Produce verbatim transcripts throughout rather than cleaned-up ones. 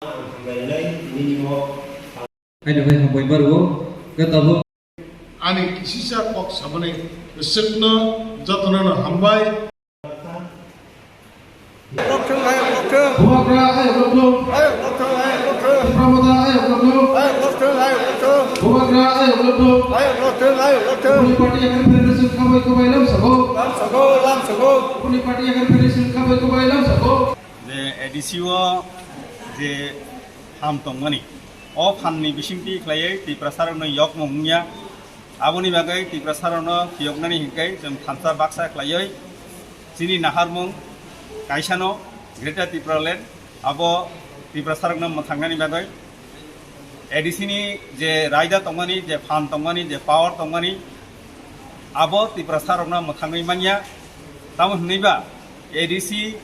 Ang hambai rwnai, nini o. Haino hai hambai ma rwo, khe tabuk. Ani kisisa kok sabani swkno jotono no hambai. Bubagra ayok lokthung. Tipra Motha ayok lokthung. Bubagra ayok lokthung. Boni party yakarwi phainai chwng khabai kubai lamsao. Boni party yakarwi phainai chwng khabai kubai lamsao. Je A D C o je ham tongmani, o phan ni bisingtwi khlaiwi Tiprasa rokno yokmung wngya. Aboni bagwi Tiprasa rokno phiyoknani hinkhe chwng thansa baksa khlaiwi chini naharmung kaisano Greater Tipraland abo Tiprasa rokno mwthangnani bagwi A D C ni je raida tongmani, je phan tongmani, je power tongmani, abo Tiprasa rokno mwthangwi manya. Tamo hwnwi ba A D C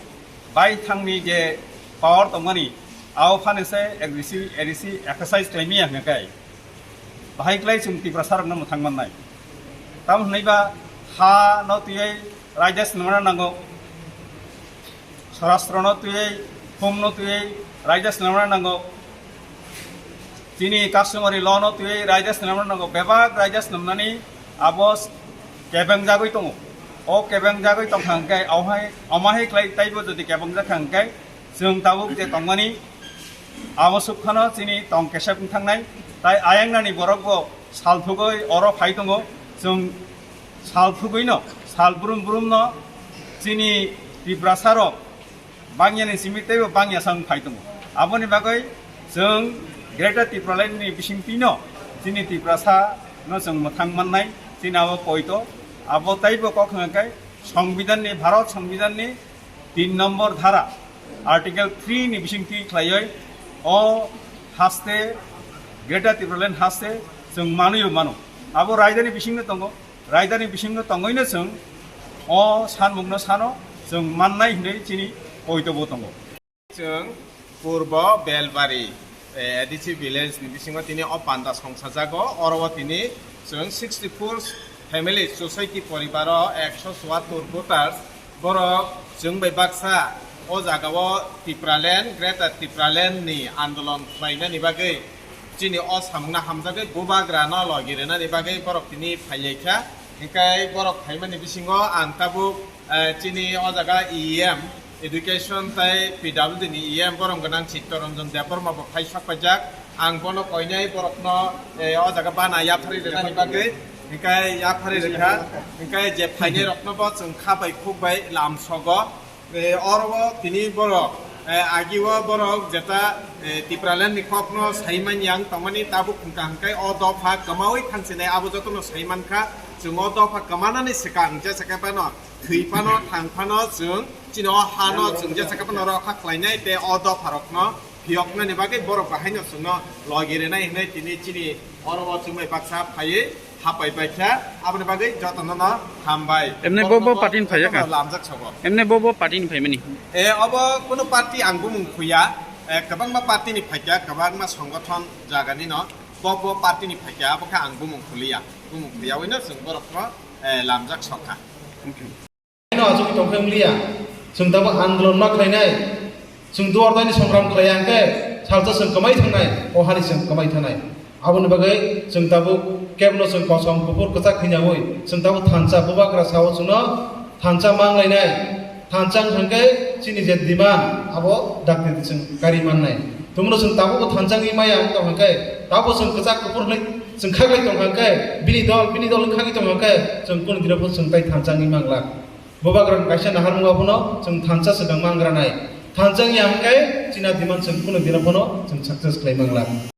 bai thangni je power tongmani, abo phano se A D C, A D C exercise khlaimaya hwnwi khe. Bahai klai chwng Tiprasa rokno mwthang mannai. Tamo hwnwi ba ha no twiwi raida swnamna nango. Swarashtra no twiwi, home no twiwi raida swnamna nango. Chini customary law no twiwi raida swnamna nango. Bebak raida swnamnani abo kebengjagwi tongo. O kebengjagwi tongkha hwnkhe, omo hai, omo hai klai taibo jodi kebengjak kha hwnkhe, chwng tabuk je tongmani abo suk phano chini tong kesep wng thangnai. Tai ayangnani borok bo salthugwi oro phai tongo. Chwng salthugwino, sal brum brumno chini Tiprasa rok bangyani simi teibo bangya sang phai tongo. Aboni bagwi chwng Greater Tipraland ni bisingtwino chini Tiprasa no chwng mwthang mannai, chini abo poito, abo teibo kok hwnka khe Songbidan ni, Bharat Songbidan ni tin nombor dhara, Article three ni bisingtwi khlaiwi o haste, Greater Tipraland haste chwng manwi mano. Abo raidani bisingno tongo. Raidani bisingo tongwino chwng o sanmungno sano chwng mannai hinwi chini poitobo tongo. Chwng Purbo Belbari, eh, A D C village ni bisingo tini o panda songsajago, oro o tini chwng sixty four family, chusai ki poribaro ekso chuattur voters, borok chwng bai baksa o jagao Tipraland, Greater Tipraland ni andolon khlainani bagwi chini o samungno hamjagwi bubagrano logi rwnani bagwi borok tini phailaikha. Hinkhe borok phaimani bisingo ang tabuk, eh, chini o jaga E M, Education tei P W D ni E M borom gwnang Chittaranjan Debbarma bo phai sak paijak. Ang bono koinai borokno, eh, o jaga bana yapharwi rwnani bagwi. Hinkhe yapharwi rwkha. Hinkhe je phainai rokno bo chwng kha bai khuk bai lam sogo. Eh, oro o tini borok, eh, agi o borok jeta, eh, Tipraland ni kokno sai man yang tongmani tabuk wngkha hwnkhe o dopha kwmaui thansinai abo jotono sai mankha. Chwng o dopha kwmanani swkang jesa khe phano thwi phano, thang phano chwng chini o hano chwng jesa khe phano rokha khlainai tei o dopha rokno phiyoknani bagwi borok bahaino chwngno logi rwnai hinwi tini chini oro o chwngbai baksa phaiwi hapai paikha, aboni bagwi jotono no hambai. Emne bo, bo party ni phaiya ka? Lamjak sogo. Emne bo, bo party ni phaimani? E, obo kuno party ang bumung khuya, e, kwbangma party ni phaikha, kwbangma songothon jagani no bo, bo party ni phaikha, abo khe ang bumung khuliya. Bumung khuya wino chwng borok no, e, lamjak sokha. Okay. No achugwi tongkhe wnglia. Chwng tabuk andolon ma khlainai. Chwng duar daini songram khlaiya hwnkhe salsa chwng kwmai thangnai, o hani chwng kwmai thanai. Aboni bagwi chwng tabuk kebno chwng kosom kuphur kwchak hinyaui chwng tabuk thansa bubagra sao chwngno thansa manglainai. Thansa wngkha hwnkhe chini je demand abo dakti chwng kari mannai. Tumno chwng tabukbo thansa wngwi maya wngkha hwnkhe tabuk chwng kwchak kuphur hwnwi chwng khaklai tongkha hwnkhe bini dol, bini dol wngkhagwi tongkha hwnkhe chwng kunu dino phano chwng tai thansa wngwi mangla. Bubagra kaisa naharmung abono chwng thansa swkang mangranai. Thansa wngya hwnkhe chini demand chwng kunu dino phano chwng success khlai mangla.